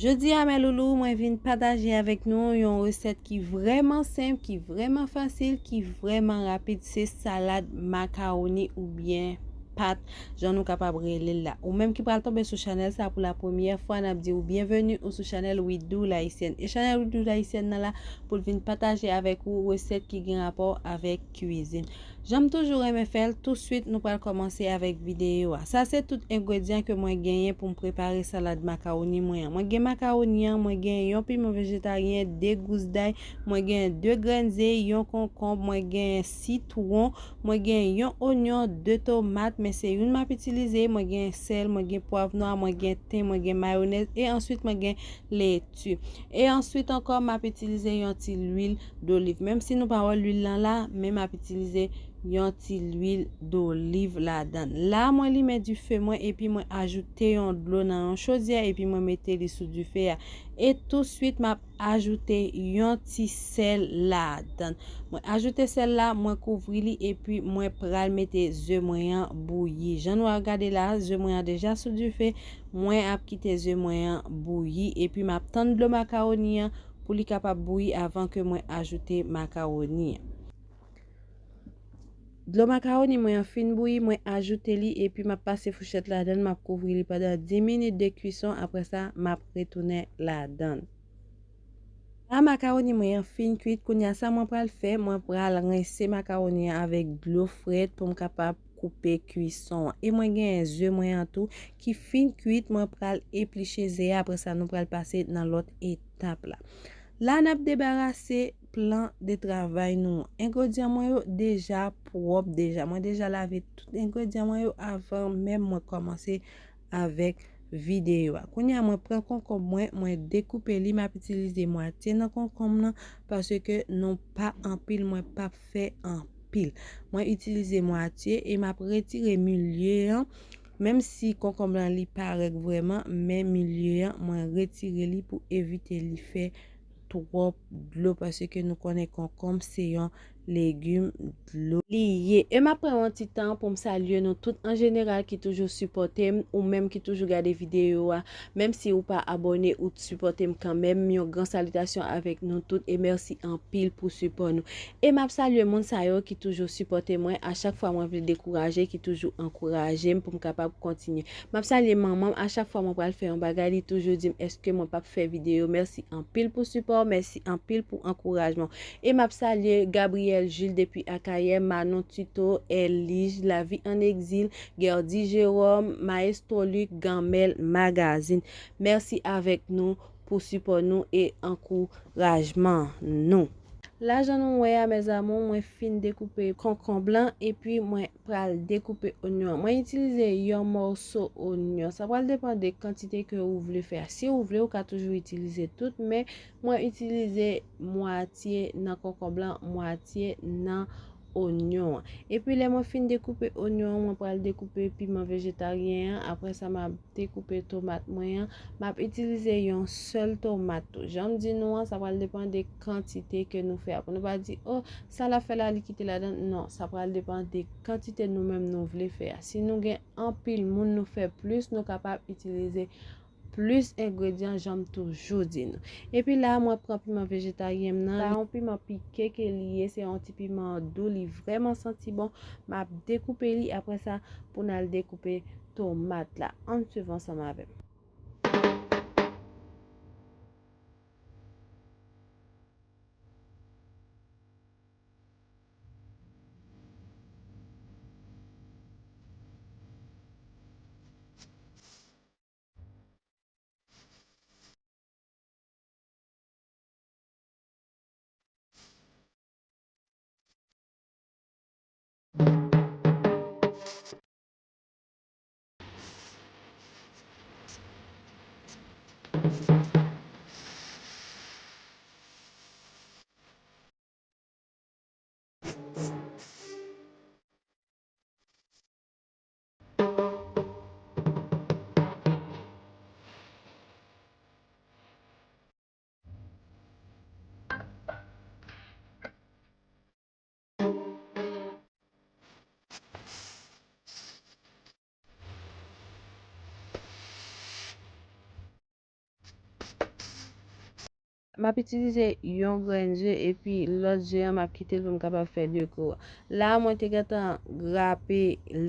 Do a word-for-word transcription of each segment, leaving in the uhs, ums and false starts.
Jodi a, mè loulou, mwen vin pataje avèk nou yon resèt ki vrèman senp, ki vrèman fasil, ki vrèman rapid. Se salad makawoni oubyen pat, jan nou kapab rele l la. Ou menm ki pral tonbe sou chanèl sa pou la premyè fwa, n ap di w byenveni ou sou chanèl Widoul Haïtienne. E chanèl Widoul Haïtienne nan la pou l vin pataje avèk ou resèt ki gen rapò avèk kwizin. Jan m toujou renmen fè l, touswit nou pral kòmanse avèk videyo a. Sa se tout engredyan ke mwen genyen pou m prepare salad makawoni mwen an. Mwen gen makawoni an, mwen gen yon piman vejetaryen, de gous day, mwen gen de grenn ze, yon konkonb, mwen gen sitwon, mwen gen yon onyon, de tomat, men se youn m ap itilize, mwen gen sèl, mwen gen pwav nwa, mwen gen ten, mwen gen mayonèz, e answit mwen gen leti. E answit ankò, m ap itilize yon ti lwil doliv. Menm si nou pa wè lwil lan la, men m ap itilize yon ti lwil doliv ladan l. La, mwen limen dife mwen epi mwen ajoute yon dlo nan yon chodyè epi mwen mete li sou dife a. E touswit, m ap ajoute yon ti sèl ladan l. Mwen ajoute sèl la, mwen kouvri li epi mwen pral mete ze mwen an bouyi. Jan nou ap gade la, ze mwen an deja sou dife. Mwen ap kite ze mwen an bouyi epi m ap tann dlo makawoni an pou li kapab bouyi avan ke mwen ajoute makawoni an. Dlo makawoni mwen an fin bouyi, mwen ajoute li epi m ap pase fouchèt ladan l, m ap kouvri li pandan dis minit de kwison, apre sa, m ap retounen ladan l. La makawoni mwen an fin kwit, kounye a sa mwen pral fè, mwen pral rense makawoni an avèk dlo frèt pou m kapab koupe kwison an. E mwen genyen ze mwen an tou ki fin kwit, mwen pral epliche ze a, apre sa nou pral pase nan lòt etap la. La n ap debarase plan de travay nou an. Engredyan mwen yo deja pwòp deja. Mwen deja lave tout engredyan mwen yo avan menm mwen kòmanse avèk videyo a. Kounye a mwen pran konkonb mwen, mwen dekoupe li, m ap itilize mwatye nan konkonb lan paske nou pa anpil, mwen p ap fè anpil. Mwen itilize mwatye e m ap retire milye an. Menm si konkonb lan li parèt vrèman, men milye an mwen retire li pou evite li fè twòp dlo paske nou konnen konkonb se yon legim dlo li ye. E m ap pran yon ti tan pou m salye nou tout an jeneral ki toujou sipòte m, ou menm ki toujou gade videyo a, menm si ou pa abòne, ou sipòte m kanmenm. Yon gran salitasyon avèk nou tout e mèsi anpil pou sipò nou. E m ap salye moun sa yo ki toujou sipòte mwen a chak fwa mwen vle dekouraje, ki toujou ankouraje m pou m kapab kontinye. M ap salye manman m a chak fwa mwen pral fè yon bagay, li toujou di m èske mwen p ap fè videyo. Mèsi anpil pou sipò, mèsi anpil pou ankourajman. E m ap salye Gabriel Jules depi Akayè, Manon Tuto, Elij, Lavi an Egzil, Guerdy Jérôme, Maestro Luc, Ganmèl Magazine. Mèsi avèk nou pou sipò nou e ankourajman nou. La jan nou wè a, mes amours, mwen fin dekoupe konkonb lan epi mwen pral dekoupe onyon an. Mwen itilize yon mòso onyon. Sa pral depann de kantite ke ou vle fè a. Si ou vle, ou ka toujou itilize tout, men mwen itilize mwatye nan konkonb lan, mwatye nan onyon an. Epi lè mwen fin dekoupe onyon an, mwen pral dekoupe piman vejetaryen an. Apre sa, m ap dekoupe tomat mwen an. M ap itilize yon sèl tomat tou. Jan m di nou an, sa pral depann de kantite ke nou fè a. Pou nou pa di, "O, sa l ap fè la, li kite ladan." Non, sa pral depann de kantite nou menm nou vle fè a. Si nou gen anpil moun, nou fè plis, nou kapab itilize plis engredyan, jan m toujou di nou. Epi la, mwen pran piman vejetaryen m nan. Sa yon piman pike ke li ye, se yon ti piman dou, li vrèman santi bon. M ap dekoupe li, apre sa, pou n al dekoupe tomat la. Ann swiv ansanm avè m. M ap itilize yon grenn ze epi lòt ze an m ap kite l pou m kapab fè dekò a. La a mwen te gentan rape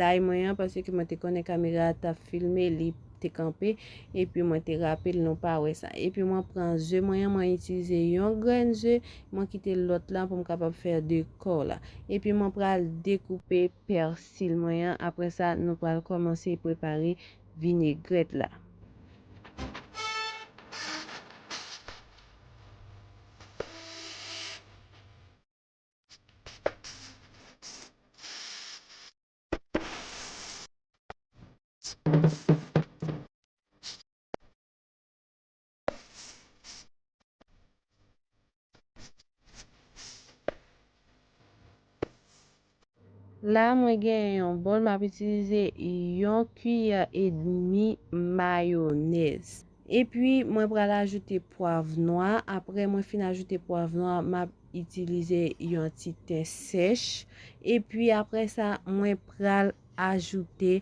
lay mwen an paske mwen te konnen kamera a t ap filme, li te kanpe, epi mwen te rape l, nou pa wè sa. Epi mwen pran ze mwen an, mwen itilize yon grenn ze, mwen kite lòt la pou m kapab fè dekò la. Epi mwen pral dekoupe pèsil mwen an. Apre sa, nou pral kòmanse prepare vinegrèt la. La, mwen gen yon bòl, m ap itilize yon kiyè edmi mayonèz. Epi, mwen pral ajoute pwav nwa. Apre mwen fin ajoute pwav nwa, m ap itilize yon ti ten sèch. Epi, apre sa, mwen pral ajoute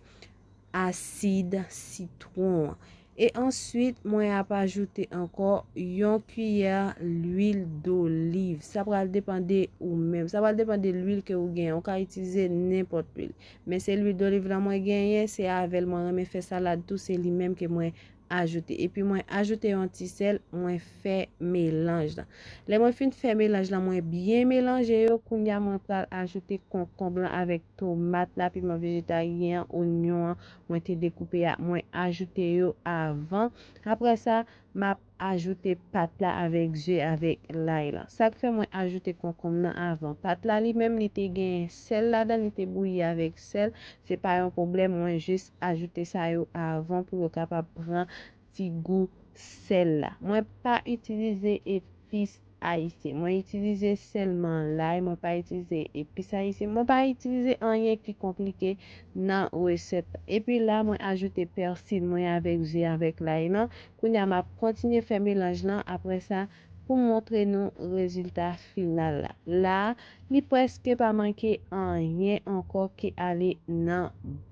asid sitwon an. E answit, mwen ap ajoute ankò yon kiyè lwil doliv. Sa pral depann de ou menm. Sa pral depann de lwil ke ou genyen. Ou ka itilize nenpòt lwil. Men se lwil doliv la mwen genyen, se avè l mwen renmen fè salad tou, se li menm ke mwen ajoute. Epi mwen ajoute yon ti sèl, mwen fè melanj la. Lè mwen fin fè melanj la, mwen byen melanje yo, kounye a mwen pral ajoute konkonb lan avèk tomat la, piman vejetaryen an, onyon an, mwen te dekoupe a, mwen ajoute yo avan. Apre sa, m ap ajoute pat la avèk ze, avèk lay la. Sa k fè mwen ajoute konkonm nan avan? Pat la li menm, li te gen sèl ladan, li te bouyi avèk sèl. Se pa yon pwoblèm, mwen jis ajoute sa yo avan pou yo kapab pran ti gou sèl la. Mwen pa itilize epis ayisyen. Mwen itilize sèlman lay, mwen pa itilize epis ayisyen. Mwen pa itilize anyen ki konplike nan resèt la. Epi la, mwen ajoute pèsil mwen avèk ze, avèk lay lan. Kounye a, m ap kontinye fè melanj lan. Apre sa, pou m montre nou rezilta final la. La, li prèske pa manke anyen ankò ki ale nan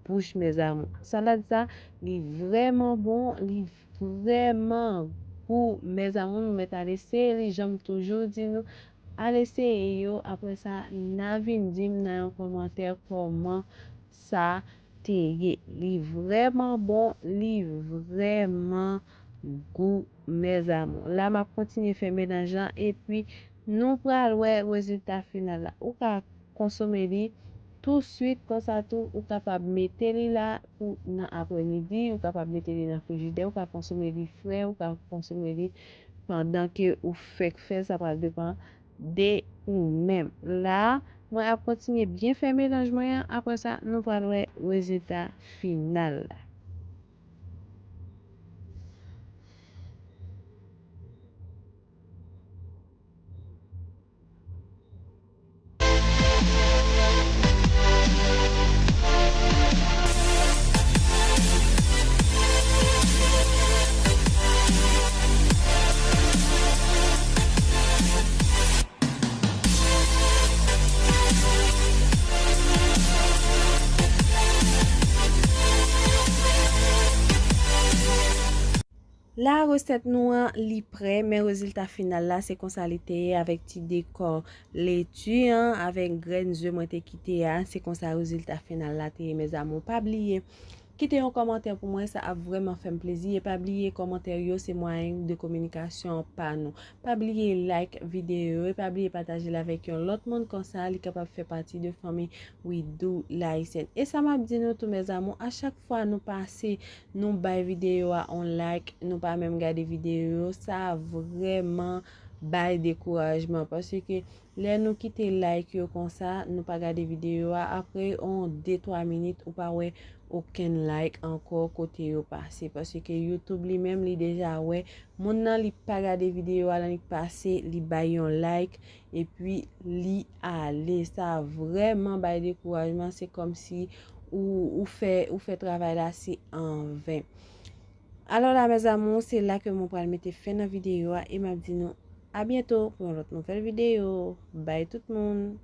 bouch, mes amours. Salad sa, li vrèman bon, li vrèman gou, mes amours. Nou mèt al eseye li, jan m toujou di nou, al eseye yo. Apre sa, n a vin di m nan yon kòmantè kòman sa te ye. Li vrèman bon, li vrèman gou, mes amours. La, m ap kontinye fè melanj lan, epi nou pral wè rezilta final la. Ou ka konsome li touswit, konsa tou, ou kapab mete li la pou nan aprèmidi, ou kapab mete li nan frijidè, ou ka konsome li frè, ou ka konsome li pandan ke ou fèk fè l, sa pral depann de ou menm. La, mwen ap kontinye byen fè melanj mwen an, apre sa, nou pral wè rezilta final la. La, resèt nou an, li prè, men rezilta final la, se konsa li te ye avèk ti dekò leti an, avèk grenn ze mwen te kite a, se konsa rezilta final la te ye, mes amours. Pa bliye, kite yon kòmantè pou mwen, sa ap vrèman fè m plezi. E pa bliye, kòmantè yo se mwayen de kominikasyon pa nou. Pa bliye like videyo yo, e pa bliye pataje l avèk yon lòt moun, konsa li kapab fè pati de fanmi We Do Layisyèn. E sa m ap di nou tou, mes amours, a chak fwa nou pase, nou bay videyo a on like, nou pa menm gade videyo yo, sa vrèman bay dekourajman, paske lè nou kite like yo konsa, nou pa gade videyo a, apre on de twa minit, ou pa wè okenn like ankò kote yo pase, paske YouTube li menm li deja wè moun nan li pa gade videyo a, lè li pase, li bay yon like, epi li ale. Sa vrèman bay dekourajman, se kòmsi ou, ou fè, ou fè travay la se anven. Alò la, mes amours, se la ke mwen pral mete fen nan videyo a, e m ap di nou a byento pou yon lòt nouvèl videyo. Bye tout moun!